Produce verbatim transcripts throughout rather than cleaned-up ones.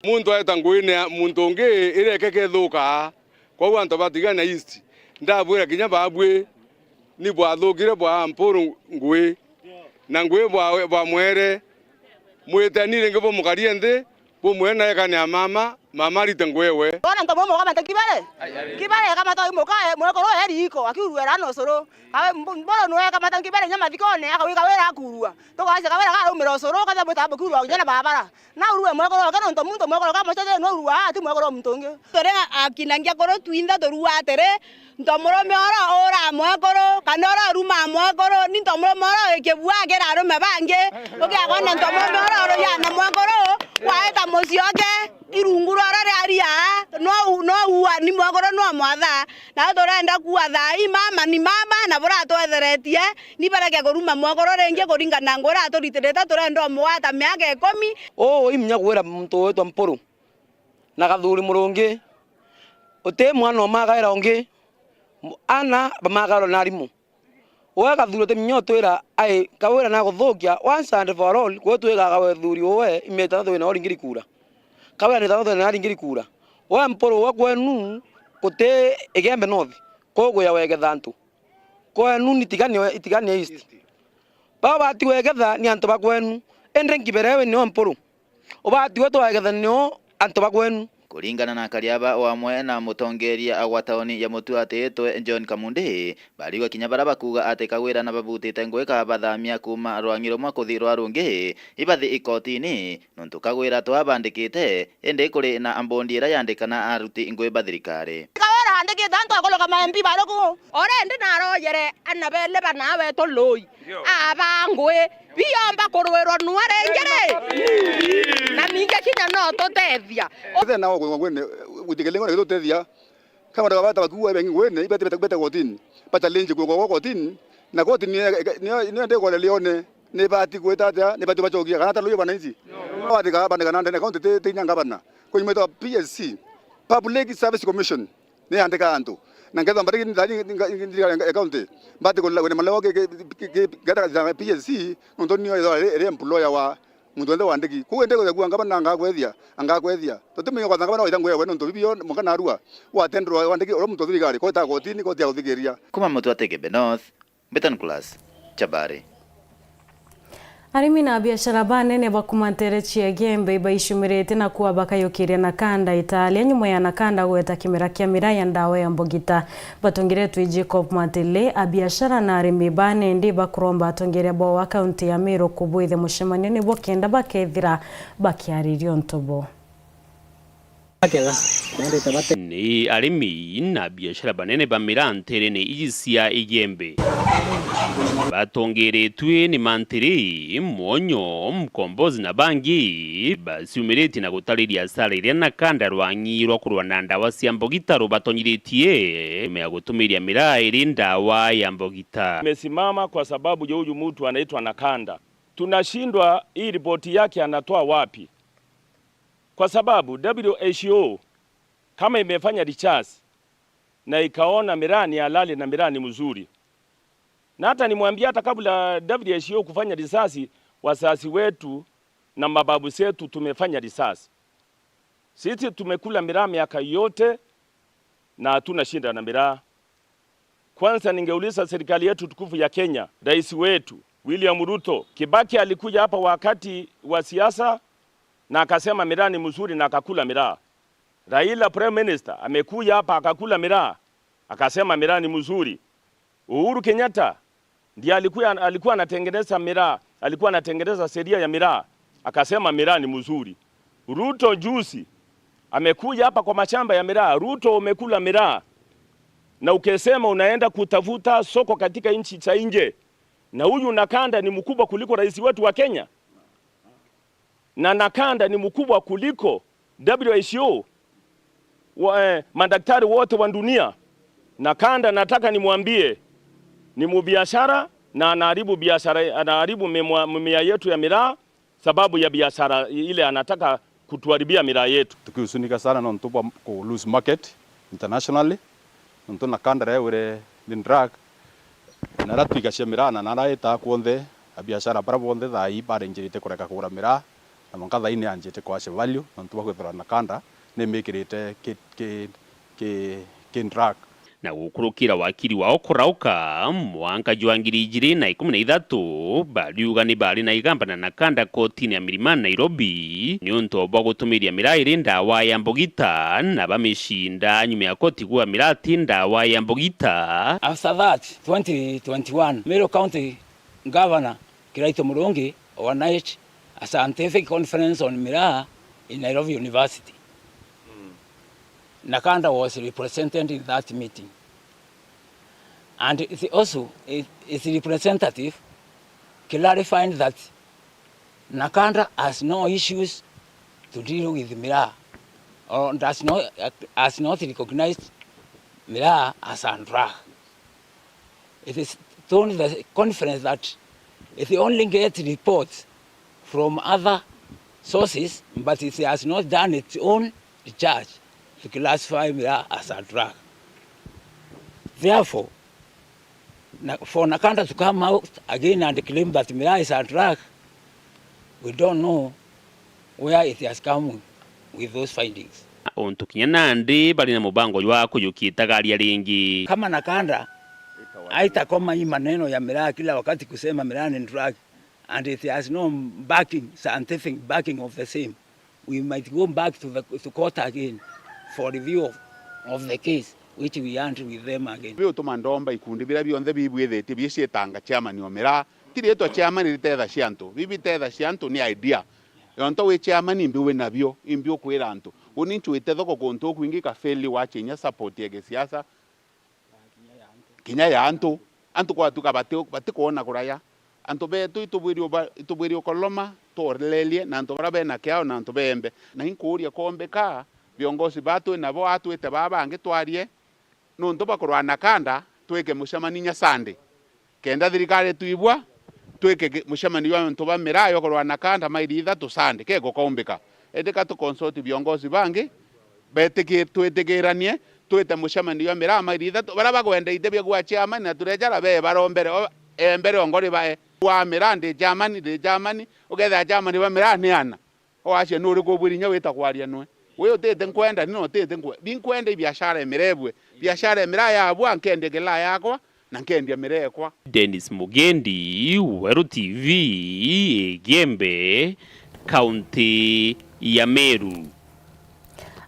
Muntu aeta nguine ya muntu ungi iria ikeke ithukaa. Kwou antu ba Tigania East, ndabwira kinya baabui, ni bwathukire bwa Mpuru ngui, na ngui bwa, bwa mwere. Mwiteni ringi bumukarie nthi, bumwire nae kania mama, mama arite ngui ewe. Wona ntomo mukamata kibere? Kibere kamata mukae, mwekuru eri iko, akiurua rano usuru. Kawe mbo-, mboro nwe kamata kibere nya mathikone, akawika wira akurua. Tugacia kawira karumira usuru, katha butabu kiurua kinya na babara. Na urue mwekuru oke nontu muntu mwekuru kamocha je no urua, ti mwekuru wa muntu ungi. Turi akina ngiakuru twinthe turua atiri, nto murume oro ura mwekuru, kana oro ruma mwekuru, ni nto murume oro ikibua kira arume bangi. Ugiakona nto murume oro uruyana mwekuru, waeta mucii oke, irungu roro riaria, no u-, no ua, ni mwekuru no mwatha. Na turenda kuua thaa ii mama ni mama, na buratwetheretie, ni bareke kuruma mwekuru ringi kuringana na ngugi aturitiritie, turenda umugwata miaka ikumi. Uu imunya kwira muntu witwa Mpuru na Kathuri Murungi, uti mwana umagaira ungi, ana bamagairwa na arimu. We Kathuri uti minya utwira, ai, Kawira naguthukia, once and for all, kwi twigaga we Thuri uwe, imita thwina uringiri kura. Kawira ni thao thwina aringiri kura. We Mpuru we kwenu guti Igembe North, kuguya wegetha antu. Kwenu ni Tigania, Tigania East. Baba bati wegetha ni antu ba kwenu, indi nkibere we nio Mpuru. Ubati we twegetha nio antu ba kwenu. Kuringana na akari aba o amwe na mutongeria wa tauni ya Mutua atiitwe John Kamundi, barigwa kinya bara bakuuga ati Kawira na babutite ngugi kabathamia kuuma rwang'i rumwe kuthi rwa rungi, ibathi ikotini, nontu Kawira twabandikite, indi kuri na mbondi iria yandikana aruti ngugi ba thirikari. Kawira andikite antu akuruka ma M P bariku? Already narojere ana bele bana wetu lui. Aba ngui, biomba kurwirwa nua ringi ri? Na ningi kinya no tutethia. Ethe nao gwe, gwe, gwe, gutikilingo na gitutethia. Kama ndagabata bakuwa bengi ngwene, ibete, bete, bete kotini. Bachallenge kwa, kwa kotini. Na kotini niyo, niyo, niyo ndekore lione, ni bati gwita atia, ni bati bachokia, kana ta luyo bananchi. Wathika, bandika na ndene kaunti ti, ti nyanga bana. Kwa nyuma itwa P S C, Public Service Commission. Ni andika antu. Na ngetha mbari ni thani, ni, ni, ni, ni, county. Mbati kulila wene maleo ke, ke, ke, ke, gata za P S C, nontu niyo ithwa ri, ri employer wa muntu wenthe wandiki. Kuu ende kwethia kuanga bana angakwethia, angakwethia. Tutimenya kwathanga bana waitha ngwe we nontu bibio, mwanka narua. Watendrwa wandiki, oro muntu thirikari, kota kotini, koti ya uthikiria. Kuma Mutua Igembe North, Mbita Nicholas, Chabari. Arimi na abiashara banene ba kuma nteere cia Igembe ibaicumiritie na kuua bakayukiria Nakanda Italia nyuma ya Nakanda gweta kimera kia miraa ya ndawa ya mbugita. Batongeretwe i Jacob Matili, abiashara na arimi banene bakuromba atongeria bao a kaunti ya Meru kubwithia mucemanio nibo kenda bakethira bakiariria untu buu. Ni arimi na biashara banene ba miraa nteerene iji cia Igembe. Batongeretue ni Mantiri, Mwonyo, Mkombozi na bangi, baciumiritie na gutariria asara iria Nakanda rwang'i rwa kurwa na ndawa cia mbugita rubatonyiritie nyuma ya gutumiria miraa iri ndawa ya mbugita. Tumesimama kwa sababu ya huyu mtu anaitwa Nakanda. Tunashindwa hii ripoti yake anatoa wapi? Kwa sababu W H O kama imefanya research na ikaona miraa ni halali na miraa ni mzuri. Na hata nimwambie, hata kabla W H O kufanya research, wazazi wetu na mababu zetu tumefanya research. Sisi tumekula miraa miaka yote na hatuna shida na miraa. Kwanza ningeuliza serikali yetu tukufu ya Kenya, rais wetu William Ruto, Kibaki alikuja hapa wakati wa siasa na akasema miraa ni mzuri na akakula miraa. Raila Prime Minister amekuja hapa akakula miraa, akasema miraa ni mzuri. Uhuru Kenyatta ndiye alikuwa, alikuwa anatengeneza miraa, alikuwa anatengeneza sheria ya miraa, akasema miraa ni mzuri. Ruto juzi amekuja hapa kwa mashamba ya miraa. Ruto, umekula miraa na ukesema unaenda kutafuta soko katika nchi za nje, na huyu Nakanda ni mkubwa kuliko rais wetu wa Kenya, na Nakanda ni mkubwa kuliko W H O, wa, eh, madaktari wote wa dunia. Nakanda, nataka nimwambie, ni mubiashara na anaharibu biashara, anaharibu mimwa-, mimea yetu ya miraa sababu ya biashara ile anataka kutuharibia miraa yetu. Tukihusunika sana nontu bwa ku lose market internationally, nontu Nakanda rewire ni drug, na aria twigacia miraa na naria itaa kwonthe, abiashara baria bonthe thaa ii barenjirite kureka kugura miraa, Na mwanka thaini anjite kwacia value nontu bwa kwithirwa Nakanda nimikirite ki, ki, ki, ki drug. Na gukurukira wakiri wao kurauka, mwanka jwa ngiri ijiri na ikumi na ithatu, bariuga ni bari na igamba na Nakanda kotini ya Milimani Nairobi, niuntu bwa gutumiria miraa iri ndawa ya mbugita, na bamicinda nyuma ya koti kuuga miraa ti ndawa ya mbugita. After that, twenty twenty-one, Meru County Governor Kiraitu Murungi organized a scientific conference on miraa in Nairobi University. Nakanda was represented in that meeting. And it also, it, its representative clarified that Nakanda has no issues to deal with miraa, or does not, has not recognized miraa as a drug. It is told the conference that it only gets reports from other sources, but it has not done its own research to classify miraa as a drug. Therefore, na, for Nakanda to come out again and claim that miraa is a drug, we don't know where it has come with those findings. Untu kinya nandi bari na mubango jwa kujukia itagaria ringi. Kama Nakanda haitakoma hii maneno ya miraa kila wakati kusema miraa ni drug and it has no backing, scientific backing of the same, we might go back to the to court again for review of, of the case which we had with them again. Biutuma ndomba ikundi biria bionthe bibwithitie bicietanga chairman o miraa. Ti riitwa chairman ritethacia antu, bibi tethacia antu ni idea. Yonto wi chairman imbi wi nabio, imbi ukwira antu. Uni ncwite thoko kuntu ukwingi kafeli wachinya support ya gisiasa kinya ya antu. Antu kwatuka bati, batikwona kuraya. Antu betu itubwiri uba, itubwiri ukoloma, tworererie na antu baria bena kiao na antu beembe. Na inkuuria koombika, viongozi baa twi nabo atwite baa bangi twarie, nuntu bwa kurwa Nakanda, twike mucemani nya Sunday. Kenda thirikari twibua, twike ki, mucemani jwa antu ba miraa jwa kurwa Nakanda maili ithatu Sunday, ke gukaumbika. Indi ka tu consult viongozi bangi, betiki, twitikiranie, twite mucemani jwa miraa maili ithatu. Baria bagwenda ite bia gwa chairman na tureja ra bee barombere, o, e mbere o ngori bae. Wa miraa ndi chairman, ndi chairman, ukethira chairman ba miraa ni ana. Wacia nuriku ubwiri inya wita kwaria nwe? Wi utite nkwenda, ni na utite nkwe-, binkwenda ibiashara imirebue. Biashara imiraa yabua, nkendia gilaa yakwa, na nkendia miraa ekwa. Dennis Mugendi, Weru T V, Igembe, kaunti ya Meru.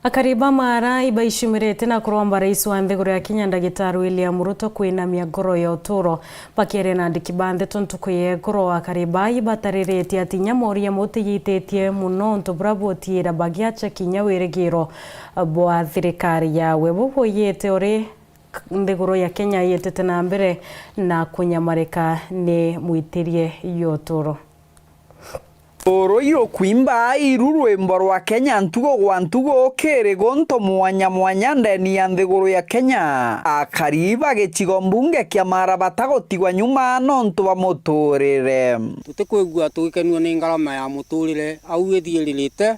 Akari ba Maara ibaicumirite na kuromba rais wa nthiguru ya Kenya Ndagitari William Ruto kwinamia ngoro ya uturo. Bakiaria na andiki ba ndeto ntuku ya iguru, akari baa ibatariritie ati inya mooria mutiyititie muno untu buria butiira bagiacha kinya wirigiro bwa thirikari yawe. Bubuiyite uri nthiguru ya Kenya yitite na mbere na kunyamarika ni mwitirie ya uturo. Uru irukwimba iru rwimbo rwa Kenya ntugo gwa ntugo kiri guntu mwanya mwanya ndeni ya nthiguru ya Kenya. Akari ba gicigo mbunge kia Maara batagutigwa nyuma nontu bwa muturire. Tutikwigua tugikenua ni ngarama ya muturire au ithiiririte,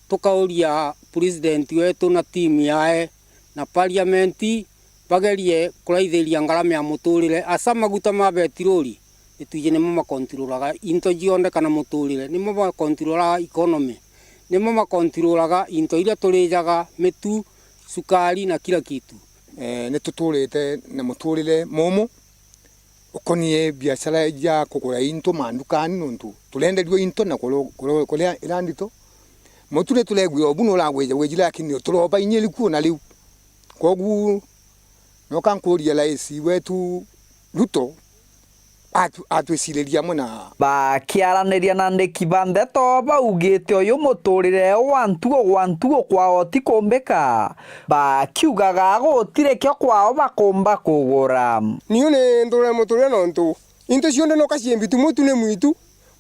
tukauria president wetu na timu yae na parliament bagerie kuraithiria ngarama ya muturire, aca maguta ma betirori, itwiji nimo makontiruraga into cionthe kana muturire, nimo makontiruraga economy, nimo makontiruraga into iria turijaga, mitu, cukari na kila kitu. Eeh, ni tuturite na muturire mumu ukonie biashara ja kugura into mandukani, nontu turenderua into na kuru-, kuru-, kuria ira ndito. Mutu ni turegwira ubu nuragwija gwiji, lakini turomba inya iriku ona riu. Kwogu noka nkuria rais wetu Ruto atu-, atwiciririe amwe na. Bakiaraniria na andiki ba ndeto, baugite uyu muturire wa ntugo gwa ntugo kwao ti kumbika, bakiugaga gutiri kio kwao bakumba kugura. Niu ni nthurire muturire nontu into cionthe noka cii mbitu, mutu ni mwitu,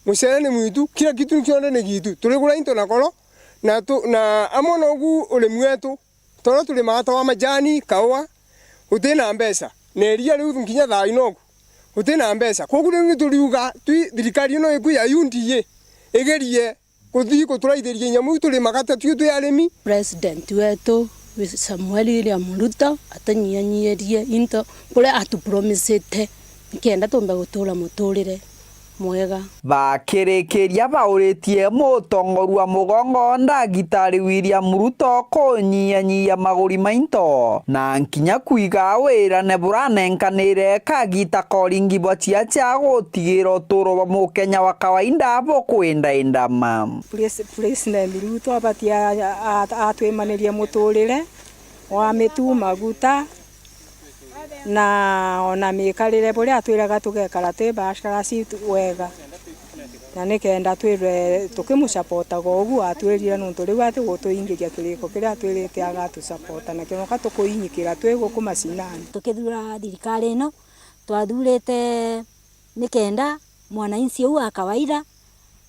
mucere ni mwitu, kila kitu cionthe ni gitu. Turigura into na koro, na tu-, na amwe nogu urimi wetu. Toro turimaga twa majani, kaua, guti na mbeca. Na iria riu nginya thaa ino ugu, guti na mbeca. Kwogu riu ni turiuga twi thirikari ino iku ya U D A igerie kuthii guturaithiria nyamu iu turimaga ta tui twi arimi. President wetu Samuel William Ruto atunyihanyihirie into kuria atupromisite nikenda tumbe gutura muturire mwega. Bakirikiria bauritie mutongoria wa mugongo Ndagitari William Ruto kunyiyanyia maguri ma into na nkinya kwiga wirane buranenkanire kagita koringi bwa ciacia gutigira uturo bwa mukenya wa kawaida bukwindaindama. Pres-, President Ruto abati a-, a-, atwimanirie muturire wa mitu maguta, na ona mikarire buria atwiraga tugekara twi basharasi tu-, wega, na nikenda twirwe tukimusapotaga ugu atwirire, nontu riu atigutuingiria kiriko kiria atwirite agatusapota nakio, noka tukuinyikira twi guku macinani. Tukithura thirikari ino, twathurite nikenda mwananchi uu wa kawaida,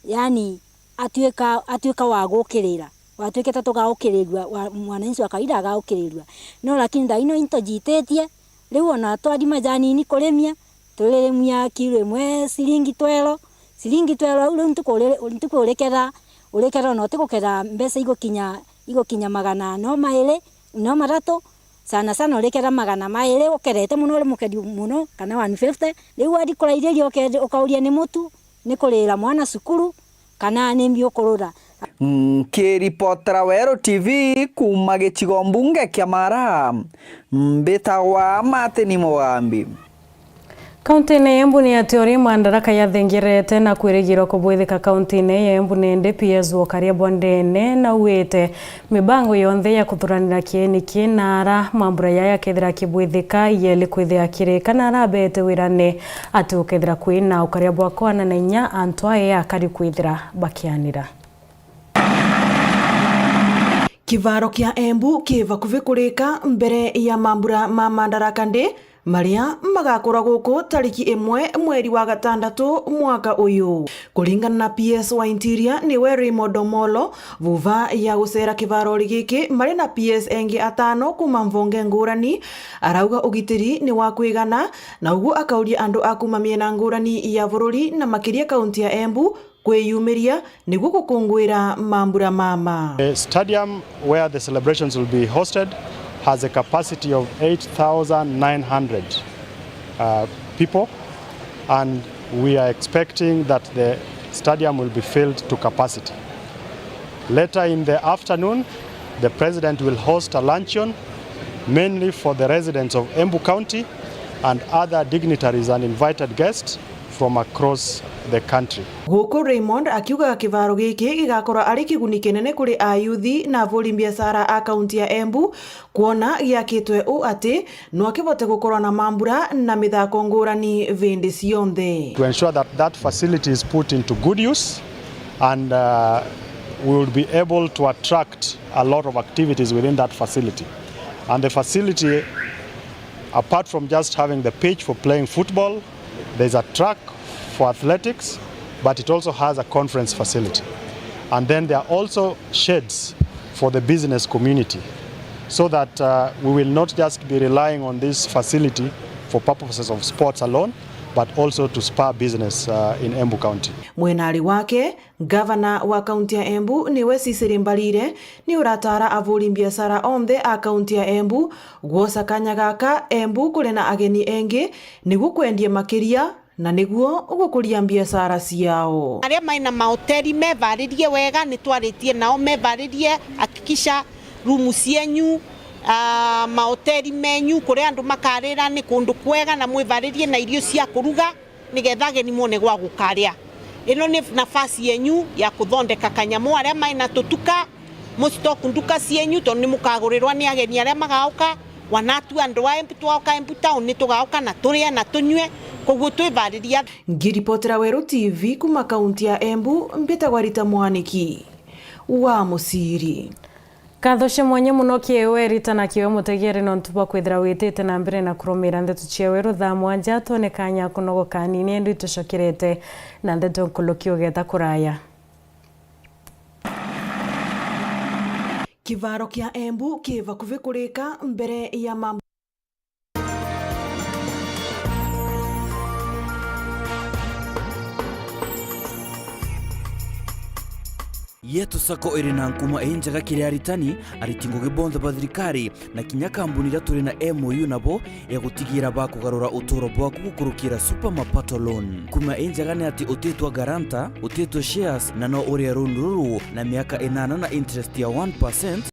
yani, atuika, atuika wa gukirira, watuikite tugaukirirua, wa, mwananchi wa kawaida agaukirirua. No lakini thaa ino into jititie, riu ona twari majanini kurimia, turirimia kilo imwe ciringi twero, ciringi twero au riu ntuku uri-, ntuku uriketha, uriketha ona utikuketha mbeca igukinya, igukinya magana no mairi, no mathatu, sana sana uriketha magana mairi, ukethete mono uri mukethie mono, kana one fifty, riu wathi kuraithiria uke-, ukauria ni mutu, ni kurira mwana cukuru, kana ni mbi ukurura. Nkiripotera Weru T V kuuma gicigo mbunge kia Mara, mbitagwa Martin Mugambi. Kaunti-ini ya Embu ni ati uri Madaraka yathengerete na kwirigirwa kubwithika kaunti-ini ya Embu, nindi P S Wakaria Bwandene naugite mibango yonthe ya kuthuranira kieni ki na ara mambura yaya yakethira kibwithika yeli kwithira kirika na ara abete wirane ati ukethira kwina ukaria bwa kwana na inya antu aya akari kwithira bakianira. Kivaro kia Embu ki vakuvi kurika mbere ya mambura ma Madaraka Day, maria magakora guku tariki imwe mweri wa gatandatu mwaka uyu. Kuringana na P S wa Interior, niwe Raymond Omolo, vuva ya gucera kivarori giki mari na P S engi atano kuma mvonge ngurani, arauga ugitiri ni wa kwigana, na uguo akauria andu a kuma miena ngurani ya bururi na makiria kaunti ya Embu kwiyumiria niguo gukunguira mambura mama. The stadium where the celebrations will be hosted has a capacity of eight thousand nine hundred, uh, people, and we are expecting that the stadium will be filled to capacity. Later in the afternoon, the president will host a luncheon mainly for the residents of Embu County and other dignitaries and invited guests from across the country. Guku Raymond akiugaga kivaro giki gigakorwa ari kiguni kinene kuri ayuthi na avuri biashara a kaunti ya Embu, kwona giakitwe uu ati no kivote gukorwa na mambura na mithako ngurani vindi cionthe. To ensure that that facility is put into good use and, uh, we will be able to attract a lot of activities within that facility. And the facility, apart from just having the pitch for playing football, there's a track for athletics, but it also has a conference facility. And then there are also sheds for the business community, so that, uh, we will not just be relying on this facility for purposes of sports alone, but also to spur business, uh, in Embu County. Mwenari wake, Gavana wa kaunti ya Embu niwe Cecily Mbarire, ni urataara avuri biashara onthe a kaunti ya Embu gwosa kanya gaka Embu kuri na ageni engi niguo kwendia makiria na niguo gukuria biashara ciao. Aria mai na mahoteli mevaririe wega, ni twaritie nao mevaririe, hakikisha rumu cienyu, ah, mahoteli menyu kuria andu makarira ni kundu kwega na mwivaririe na irio cia kuruga. Nigetha ageni mone gwa gukaria. Ino ni nafasi yenyu ya kuthondeka kanyamu. Aria mai na tutuka, mu stock nduka cienyu, tondu ni mukagurirwa ni ageni aria magauka. Wanatu andu a Embu, twauka Embu town, ni tugauka na turie na tunyue, koguo twivariria. Ngiripotera Weru T V kuma kaunti ya Embu, mbitagwa Rita Mwaniki wa Muciri. Nkatho cia mwanya mono kiri we Rita na kiri we mutegeri nontu bwa kwithira witite na mbere na kurumira ndeto cia Weru thaa mwanja. Twone kanya kunogoka kanini, indi tucokerete na ndeto nkuluki ugeta kuraya. Kivaro kia Embu ki vakuvi kurika mbere ya mambo. Yetu Sacco iri na nkuma injega kiri aritani, ariti ngugi bonthe ba thirikari, na kinya kambuni iria turi na M O U nabo ya gutigira bakugarura uturo bwaku gukurukira Super Mapato Loan. Nkuma injega ni ati utitwa guarantor, utitwa shares, na no urie loan ruru na miaka inana na interest ya one percent.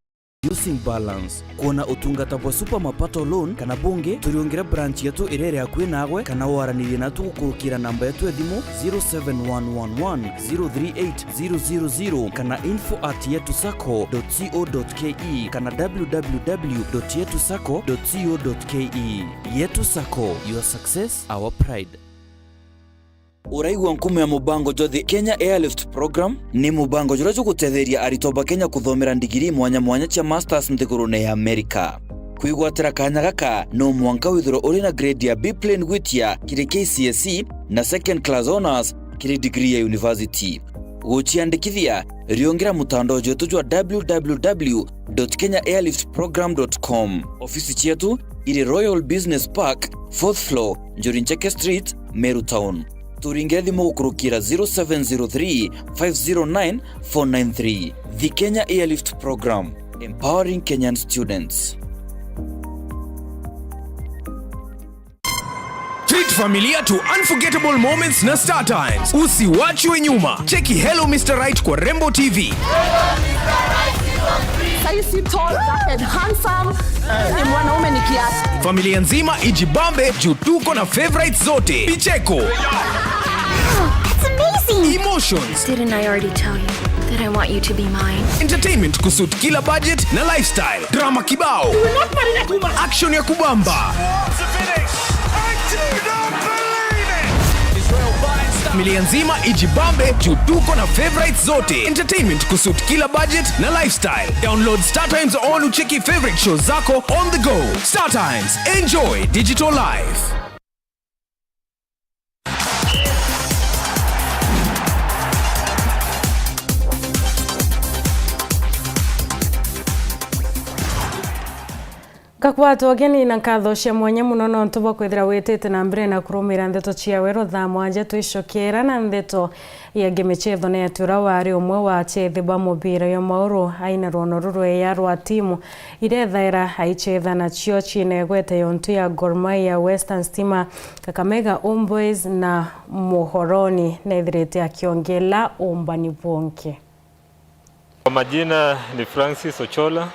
Reducing balance. Kwona utungata bwa Super Mapato Loan kana bungi, turiungire branch yetu iria iri akui naagwe, kana waranirie natu gukurukira namba yetu ya thimu zero seven one one one zero three eight zero zero zero kana info at yetu sacco dot co dot ke kana w w w dot yetu sacco dot co dot ke. Yetu Sacco, your success, our pride. Uraigua nkuma ya mubango jwa The Kenya Airlift Program? Ni mubango juria jugutetheria aritwa ba Kenya kuthomera ndigiri mwanya mwanya cia masters nthigurune ya Amerika. Kwigwatira kanya gaka, no mwanka withirwe uri na grade ya B plain gwitia kiri K C S E na second class honours kiri degree ya university. Guciandikithia, riungira mutandao jwetu jwa w w w dot kenya airlift program dot com. Ofisi cietu iri Royal Business Park, fourth floor, Njuri Ncheke Street, Meru Town. Turingire thimu gukurukira zero seven zero three five zero nine four nine three. The Kenya Airlift Program, empowering Kenyan students. Treat familia to unforgettable moments na Star Times. Usiwachwe nyuma. Cheki Hello Mister Right kwa Rembo T V. Saisi tall, dark and handsome. Ni mwanaume ni kiasi. Familia nzima ijibambe juu tuko na favorites zote. Vicheko. That's amazing. Emotions. Didn't I already tell you that I want you to be mine? Entertainment kusuit kila budget na lifestyle. Drama kibao. Action ya kubamba. Familia nzima ijibambe juu tuko na favorites zote. Entertainment kusuit kila budget na lifestyle. Download Star Times on ucheki favorite shows zako on the go. Star Times, enjoy digital life. Ngakwatwa ugeni na nkatho cia mwanya muno nontu bwa kwithira witite na mbere na kurumira ndeto cia weru thaa mwanja. Twicokera na ndeto ya ngi michetho, ni ati uria wari umwe wa achethi ba mubira jwa mauru aina rwono rurweya rwa timu iria ethaira aichetha nacio ciina igwete yontu ya Gor Mahia, Western Stima, Kakamega Homeboyz na Muhoroni, nethirite akiongela umbani bwonke. Kwa majina ni Francis Ochola,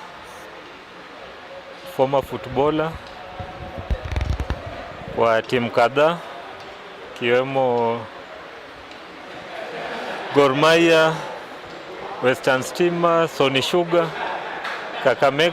former footballer wa timu kadhaa, ikiwemo Gor Mahia, Western Stima, Sony Sugar, Kakamega.